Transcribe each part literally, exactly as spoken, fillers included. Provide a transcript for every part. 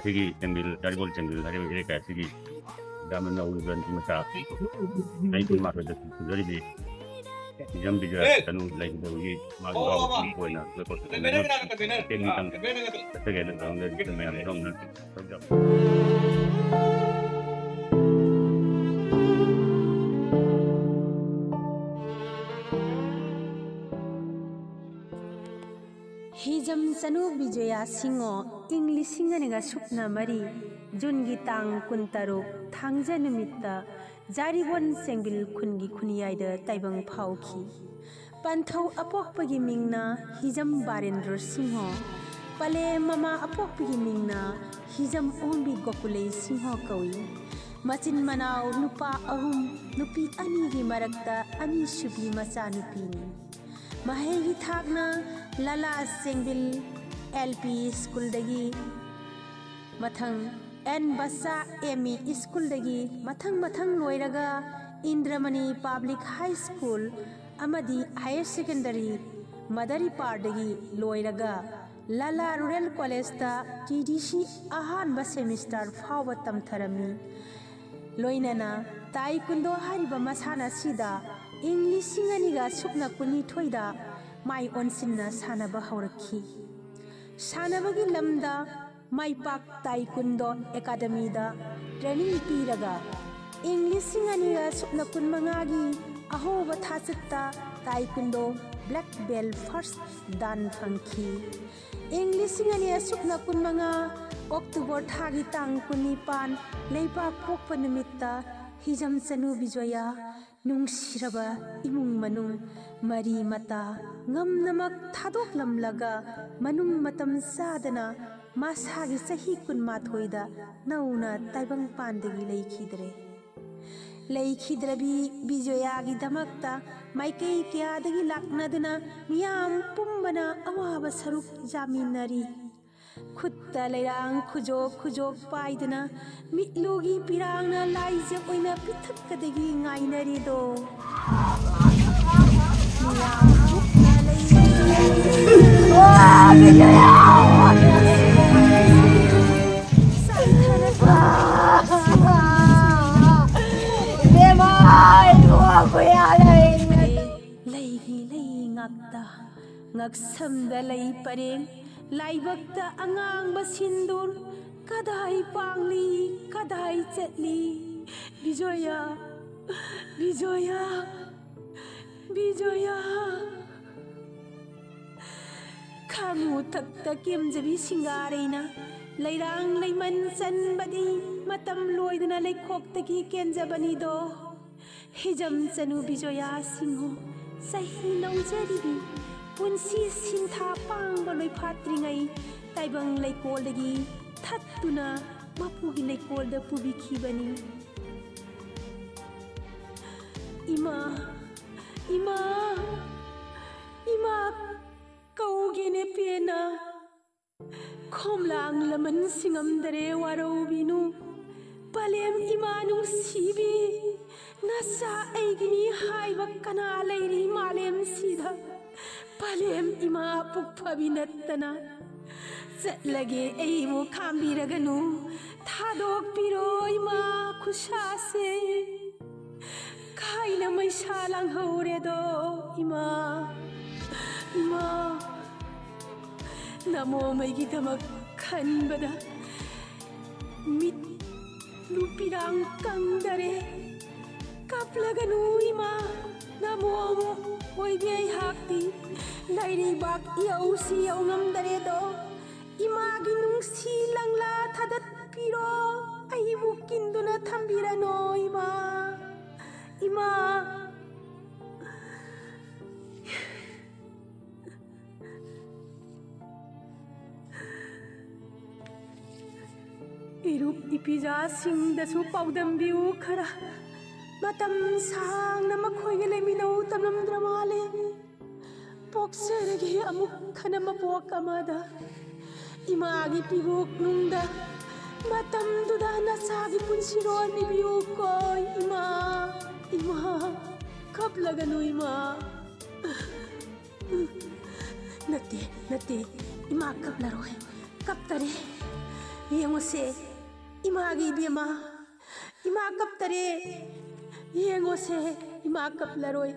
ꯁꯤꯒꯤ ꯆꯦꯡꯕꯤꯜ, ꯆꯥꯔꯤꯕꯣꯜ ꯆꯦꯡꯕꯤꯜ ꯍꯥꯏꯔꯤꯕ ꯏꯔꯩꯀꯥꯏ ꯑꯁꯤꯒꯤ ꯌꯥꯝꯅ ꯅꯧꯔꯤꯕ ꯅꯨꯄꯤ ꯃꯆꯥ ꯆꯍꯤ ꯀꯨꯟꯃꯥꯊꯣꯏꯗ ꯐꯨꯖꯔꯤꯕꯤ ꯍꯤꯖꯝ ꯕꯤꯖꯣꯌꯥ ꯆꯅꯨ ꯂꯩꯈꯤꯗꯕꯒꯤ ꯃꯥꯒꯤ ꯕꯥꯕꯨꯛꯀꯤ ꯑꯣꯏꯅ ꯑꯩꯈꯣꯏ ꯄꯣꯠꯁꯤꯗ ꯃꯌꯥꯝ ꯆꯠꯆꯒꯦ ꯑꯗꯨ ꯃꯌꯥꯝ ꯌꯥꯎꯅ ꯇꯧꯖꯕ꯫ ꯍꯤꯖꯝ ꯆꯅꯨ ꯕꯤꯖꯣꯌꯥ ꯁꯤꯡꯍ ꯏꯪ ꯂꯤꯁꯤꯡ ꯑꯅꯤꯒ ꯁꯨꯞꯅ ꯃꯔꯤ ꯖꯨꯟꯒꯤ ꯇꯥꯡ ꯀꯨꯟꯇꯔꯨꯛ ꯊꯥꯡꯖ ꯅꯨꯃꯤꯠꯇ ꯖꯥꯔꯤꯕꯣꯟ ꯆꯦꯡꯕꯤꯜ ꯈꯨꯟꯒꯤ ꯈꯨꯟꯌꯥꯏꯗ ꯇꯥꯏꯕꯪ ꯐꯥꯎꯈꯤ꯫ ꯄꯟꯊꯧ ꯑꯄꯣꯛꯄꯒꯤ ꯃꯤꯡꯅ ꯍꯤꯖꯝ ꯕꯥꯔꯦꯟꯗ꯭ꯔ ꯁꯤꯡꯍ, ꯄꯂꯦ ꯃꯃꯥ ꯑꯄꯣꯛꯄꯒꯤ ꯃꯤꯡꯅ ꯍꯤꯖꯝ ꯑꯣꯡꯕꯤ ꯒꯣꯀꯨꯂꯩ ꯁꯤꯡꯍ ꯀꯧꯏ꯫ ꯃꯆꯤꯟ ꯃꯅꯥꯎ ꯅꯨꯄꯥ ꯑꯍꯨꯝ, ꯅꯨꯄꯤ ꯑꯅꯤꯒꯤ ꯃꯔꯛꯇ ꯑꯅꯤꯁꯨꯕꯤ ꯃꯆꯥꯅꯨꯄꯤꯅꯤ꯫ ꯃꯍꯩꯒꯤ ꯊꯥꯛꯅ ꯂꯂꯥ ꯆꯦꯡꯕꯤꯜ ꯑꯦꯜ ꯄꯤ ꯁ꯭ꯀꯨꯜꯗꯒꯤ, ꯃꯊꯪ ꯑꯦꯟ ꯕꯁꯥ ꯑꯦꯝ ꯏ ꯁ꯭ꯀꯨꯜꯗꯒꯤ, ꯃꯊꯪ ꯃꯊꯪ ꯂꯣꯏꯔꯒ ꯏꯟꯗ꯭ꯔꯃꯅꯤ ꯄꯕ꯭ꯂꯤꯛ ꯍꯥꯏ ꯁ꯭ꯀꯨꯜ ꯑꯃꯗꯤ ꯍꯥꯌꯔ ꯁꯦꯀꯦꯟꯗꯔꯤ ꯃꯗꯔꯤꯄꯥꯔꯗꯒꯤ ꯂꯣꯏꯔꯒ ꯂꯂꯥ ꯔꯨꯔꯦꯜ ꯀꯣꯂꯦꯖꯇ ꯇꯤ ꯗꯤ ꯁꯤ ꯑꯍꯥꯟꯕ ꯁꯦꯃꯤꯁꯇꯔ ꯐꯥꯎꯕ ꯇꯝꯊꯔꯝꯃꯤ꯫ ꯂꯣꯏꯅꯅ ꯇꯥꯏꯀꯨꯟꯗꯣ ꯍꯥꯏꯔꯤꯕ ꯃꯁꯥꯟꯅ ꯑꯁꯤꯗ ꯏꯪ ꯂꯤꯁꯤꯡ ꯑꯅꯤꯒ ꯁꯨꯞꯅ ꯀꯨꯟꯅꯤꯊꯣꯏꯗ ꯃꯥꯏ ꯑꯣꯟꯁꯤꯟꯅ ꯁꯥꯟꯅꯕ ꯍꯧꯔꯛꯈꯤ꯫ ꯁꯥꯟꯅꯕꯒꯤ ꯂꯝꯗ ꯃꯥꯏꯄꯥꯛ ꯇꯥꯏꯀꯨꯟꯗꯣ ꯑꯦꯀꯥꯗꯃꯤꯗ ꯇ꯭ꯔꯦꯅꯤꯡ ꯄꯤꯔꯒ ꯏꯪ ꯂꯤꯁꯤꯡ ꯑꯅꯤꯒ ꯁꯨꯞꯅ ꯀꯨꯟꯃꯉꯥꯒꯤ ꯑꯍꯧꯕ ꯊꯥꯆꯠꯇ ꯇꯥꯏꯀꯨꯟꯗꯣ ꯕ꯭ꯂꯦꯛ ꯕꯦꯜ ꯐꯥꯔꯁ ꯗꯥꯟ ꯐꯪꯈꯤ꯫ ꯏꯪ ꯂꯤꯁꯤꯡ ꯑꯅꯤ ꯑꯁꯨꯞꯅ ꯀꯨꯟꯃꯉꯥ ꯑꯣꯛꯇꯣꯕꯔ ꯊꯥꯒꯤ ꯇꯥꯡ ꯀꯨꯟꯅꯤꯄꯥꯟ ꯂꯩꯕꯥꯛ ꯄꯣꯛꯄ ꯅꯨꯃꯤꯠꯇ ꯍꯤꯖꯝ ꯆꯅꯨ ꯕꯤꯖꯣꯌꯥ ꯅꯨꯡꯁꯤꯔꯕ ꯏꯃꯨꯡ ꯃꯅꯨꯡ, ꯃꯔꯤ ꯃꯇꯥ ꯉꯝꯅꯃꯛ ꯊꯥꯗꯣꯛꯂꯝꯂꯒ ꯃꯅꯨꯡ ꯃꯇꯝ ꯆꯥꯗꯅ ꯃꯁꯥꯒꯤ ꯆꯍꯤ ꯀꯨꯟꯃꯥꯊꯣꯏꯗ ꯅꯧꯅ ꯇꯥꯏꯕꯪꯄꯥꯟꯗꯒꯤ ꯂꯩꯈꯤꯗ꯭ꯔꯦ꯫ ꯂꯩꯈꯤꯗ꯭ꯔꯕꯤ ꯕꯤꯖꯣꯌꯥꯒꯤꯗꯃꯛꯇ ꯃꯥꯏꯀꯩ ꯀꯌꯥꯗꯒꯤ ꯂꯥꯛꯅꯗꯨꯅ ꯃꯤꯌꯥꯝ ꯄꯨꯝꯕꯅ ꯑꯋꯥꯕ ꯁꯔꯨꯛ ꯌꯥꯃꯤꯟꯅꯔꯤ꯫ ꯈꯨꯠꯇ ꯂꯩꯔꯥꯡ ꯈꯨꯖꯣꯛ ꯈꯨꯖꯣꯛ ꯄꯥꯏꯗꯨꯅ ꯃꯤꯠꯂꯨꯒꯤ ꯄꯤꯔꯥꯡꯅ ꯂꯥꯏꯖꯦꯞ ꯑꯣꯏꯅ ꯄꯤꯊꯛꯀꯗꯒꯤ ꯉꯥꯏꯅꯔꯤꯗꯣ꯫ ꯃꯤꯌꯥꯝ ꯃꯨꯛꯅ ꯂꯩꯔꯤ꯫ ꯉꯛꯁꯝꯗ ꯂꯩ ꯄꯔꯦꯡ, ꯂꯥꯏꯕꯛꯇ ꯑꯉꯥꯡꯕ ꯁꯤꯟꯗꯨꯔ, ꯀꯗꯥꯏ ꯄꯥꯡꯂꯤ, ꯀꯗꯥꯏ ꯆꯠꯂꯤ? ꯕꯤꯖꯣꯌꯥ, ꯕꯤꯖꯣꯌꯥ, ꯕꯤꯖꯣꯌꯥ꯫ ꯈꯥꯃꯨ ꯊꯛꯇ ꯀꯦꯝꯖꯕꯤ ꯁꯤꯡꯒꯥꯔꯩꯅ ꯂꯩꯔꯥꯡ ꯂꯩꯃꯟ ꯆꯟꯕꯗꯤ ꯃꯇꯝ ꯂꯣꯏꯗꯅ ꯂꯩꯈꯣꯛꯇꯒꯤ ꯀꯦꯟꯖꯕꯅꯤꯗꯣ꯫ ꯍꯤꯖꯝ ꯆꯅꯨ ꯕꯤꯖꯣꯌꯥ ꯁꯤꯡꯍꯣ, ꯆꯍꯤ ꯅꯧꯖꯔꯤꯕꯤ, ꯄꯨꯟꯁꯤ ꯁꯤꯟꯊꯥ ꯄꯥꯡꯕ ꯂꯣꯏꯐꯥꯠꯇ꯭ꯔꯤꯉꯩ ꯇꯥꯏꯕꯪ ꯂꯩꯀꯣꯜꯗꯒꯤ ꯊꯠꯇꯨꯅ ꯃꯄꯨꯒꯤ ꯂꯩꯀꯣꯜꯗ ꯄꯨꯕꯤꯈꯤꯕꯅꯤ꯫ ꯏꯃꯥ, ꯏꯃꯥ, ꯏꯃꯥ ꯀꯧꯒꯦꯅꯦ ꯄꯦꯟꯅ꯫ ꯈꯣꯝꯂꯥꯡ ꯂꯃꯟ ꯁꯤꯡꯉꯝꯗꯔꯦ ꯋꯥꯔꯧꯕꯤꯅꯨ꯫ ꯄꯂꯦꯝ ꯏꯃꯥ ꯅꯨꯡꯁꯤꯕꯤ, ꯅꯆꯥ ꯑꯩꯒꯤꯅꯤ ꯍꯥꯏꯕ ꯀꯅꯥ ꯂꯩꯔꯤ ꯃꯥꯂꯦꯝꯁꯤꯗ? ꯄꯂꯦꯝ ꯏꯃꯥ ꯄꯨꯛ ꯐꯕꯤ ꯅꯠꯇꯅ꯫ ꯆꯠꯂꯒꯦ ꯑꯩꯕꯨ ꯈꯥꯝꯕꯤꯔꯒꯅꯨ, ꯊꯥꯗꯣꯛꯄꯤꯔꯣ ꯏꯃꯥ ꯈꯨꯠꯁꯥꯁꯦ꯫ ꯀꯥꯏꯅ ꯃꯩꯁꯥ ꯂꯥꯡꯍꯧꯔꯦꯗꯣ ꯏꯃꯥ, ꯏꯃꯥ꯫ ꯅꯃꯣꯃꯩꯒꯤꯗꯃꯛ ꯈꯟꯕꯗ ꯃꯤꯠ ꯂꯨꯄꯤꯔꯥꯡ ꯀꯪꯗꯔꯦ꯫ ꯀꯞꯂꯒꯅꯨ ꯏꯃꯥ, ꯅꯃꯣꯝ ꯑꯣꯏꯕꯤ ꯑꯩꯍꯥꯛꯇꯤ ꯂꯩꯔꯤꯕꯥꯛ ꯏꯌꯧꯁꯤ ꯌꯧ ꯉꯝꯗꯔꯦꯗꯣ꯫ ꯏꯃꯥꯒꯤ ꯅꯨꯡꯁꯤ ꯂꯪꯂꯥ ꯊꯥꯗꯠꯄꯤꯔꯣ, ꯑꯩꯕꯨ ꯀꯤꯟꯗꯨꯅ ꯊꯝꯕꯤꯔꯅꯣ ꯏꯃꯥ, ꯏꯃꯥ꯫ ꯏꯔꯨꯞ ꯏꯄꯤꯖꯥꯁꯤꯡꯗꯁꯨ ꯄꯥꯎꯗꯝꯕꯤꯌꯨ ꯈꯔ꯫ ꯃꯇꯝ ꯁꯥꯡꯅ ꯃꯈꯣꯏꯒ ꯂꯩꯃꯤꯟꯅꯧ ꯇꯝꯂꯝꯗ꯭ꯔ ꯃꯥꯜꯂꯦ꯫ ꯄꯣꯛꯆꯔꯒꯦ ꯑꯃꯨꯛ ꯍꯟꯅ ꯃꯄꯣꯛ ꯑꯃꯗ꯫ ꯏꯃꯥꯒꯤ ꯄꯤꯕꯣꯛꯅꯨꯡꯗ ꯃꯇꯝꯗꯨꯗ ꯅꯆꯥꯒꯤ ꯄꯨꯟꯁꯤꯔꯣꯜ ꯂꯤꯕꯤꯌꯨꯀꯣ ꯏꯃꯥ, ꯏꯃꯥ꯫ ꯀꯞꯂꯒꯅꯨ ꯏꯃꯥ꯫ ꯅꯠꯇꯦ, ꯅꯠꯇꯦ, ꯏꯃꯥ ꯀꯞꯂꯔꯣꯏ, ꯀꯞꯇꯔꯦ꯫ ꯌꯦꯡꯉꯨꯁꯦ, ꯏꯃꯥꯒꯤ ꯏꯕꯦꯝꯃ, ꯏꯃꯥ ꯀꯞꯇꯔꯦ꯫ ꯌꯦꯡꯉꯨꯁꯦ, ꯏꯃꯥ ꯀꯞꯂꯔꯣꯏ꯫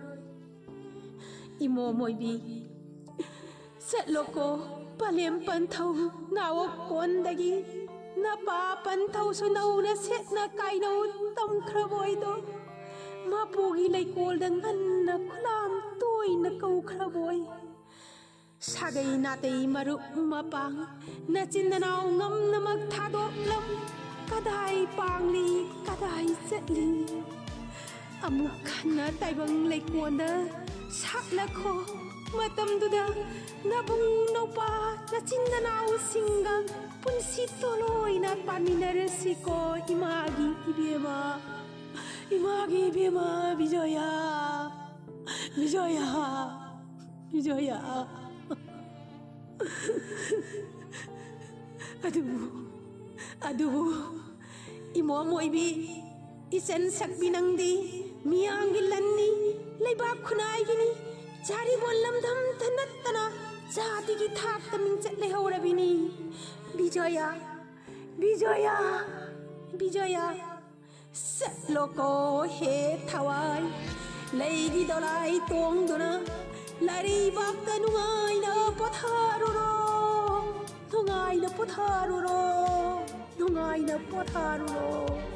ꯏꯃꯣꯝ ꯑꯣꯏꯕꯤ, ꯆꯠꯂꯣꯀꯣ, ꯄꯂꯦꯝ ꯄꯟꯊꯧ, ꯅꯥꯋꯣꯛ ꯀꯣꯟꯗꯒꯤ ꯅꯄꯥ ꯄꯟꯊꯧꯁꯨ ꯅꯧꯅ ꯁꯦꯠꯅ ꯀꯥꯏꯅꯧ ꯇꯝꯈ꯭ꯔꯕꯣꯏꯗꯣ꯫ ꯃꯄꯨꯒꯤ ꯂꯩꯀꯣꯜꯗ ꯉꯟꯅ ꯈꯨꯂꯥꯝ ꯇꯣꯏꯅ ꯀꯧꯈ꯭ꯔꯕꯣꯏ꯫ ꯁꯥꯒꯩ ꯅꯥꯇꯩ ꯃꯔꯨꯞ ꯃꯄꯥꯡ ꯅꯆꯤꯟ ꯅꯅꯥꯎ ꯉꯝꯅꯃꯛ ꯊꯥꯗꯣꯛꯂꯝ꯫ ꯀꯗꯥꯏ ꯄꯥꯡꯂꯤ, ꯀꯗꯥꯏ ꯆꯠꯂꯤ? ꯑꯃꯨꯛ ꯍꯟꯅ ꯇꯥꯏꯕꯪ ꯂꯩꯀꯣꯟꯗ ꯁꯥꯠꯂꯛꯈꯣ꯫ ꯃꯇꯝꯗꯨꯗ ꯅꯕꯨꯡ ꯅꯧꯄꯥ ꯅꯆꯤꯟ ꯅꯅꯥꯎꯁꯤꯡꯒ ꯄꯨꯟꯁꯤ ꯇꯣꯂꯣꯏꯅ ꯄꯥꯟꯃꯤꯟꯅꯔꯁꯤꯀꯣ, ꯏꯃꯥꯒꯤ ꯏꯕꯦꯝꯃ, ꯏꯃꯥꯒꯤ ꯏꯕꯦꯝꯃ ꯕꯤꯖꯣꯌꯥ, ꯕꯤꯖꯣꯌꯥ, ꯕꯤꯖꯣꯌꯥ꯫ ꯑꯗꯨꯕꯨ, ꯑꯗꯨꯕꯨ, ꯏꯃꯣꯝ ꯑꯣꯏꯕꯤ, ꯏꯆꯟ ꯁꯛꯄꯤ ꯅꯪꯗꯤ ꯃꯤꯌꯥꯝꯒꯤ ꯂꯟꯅꯤ, ꯂꯩꯕꯥꯛ ꯈꯨꯟꯅꯥꯏꯒꯤꯅꯤ, ꯆꯥꯔꯤꯕꯣꯟ ꯂꯝꯗꯝꯗ ꯅꯠꯇꯅ ꯖꯥꯇꯤꯒꯤ ꯊꯥꯛꯇ ꯃꯤꯡꯆꯠ ꯂꯩꯍꯧꯔꯕꯤꯅꯤ꯫ ꯕꯤꯖꯣꯌꯥ, ꯕꯤꯖꯣꯌꯥ, ꯕꯤꯖꯣꯌꯥ꯫ ꯆꯠꯂꯣꯀꯣ ꯍꯦ ꯊꯋꯥꯏ, ꯂꯩꯒꯤ ꯗꯣꯂꯥꯏ ꯇꯣꯡꯗꯨꯅ ꯂꯩꯕꯥꯛꯇ ꯅꯨꯡꯉꯥꯏꯅ ꯄꯣꯊꯥꯔꯨꯔꯣ, ꯅꯨꯡꯉꯥꯏꯅ ꯄꯣꯊꯥꯔꯨꯔꯣ, ꯅꯨꯡꯉꯥꯏꯅ ꯄꯣꯊꯥꯔꯨꯔꯣ꯫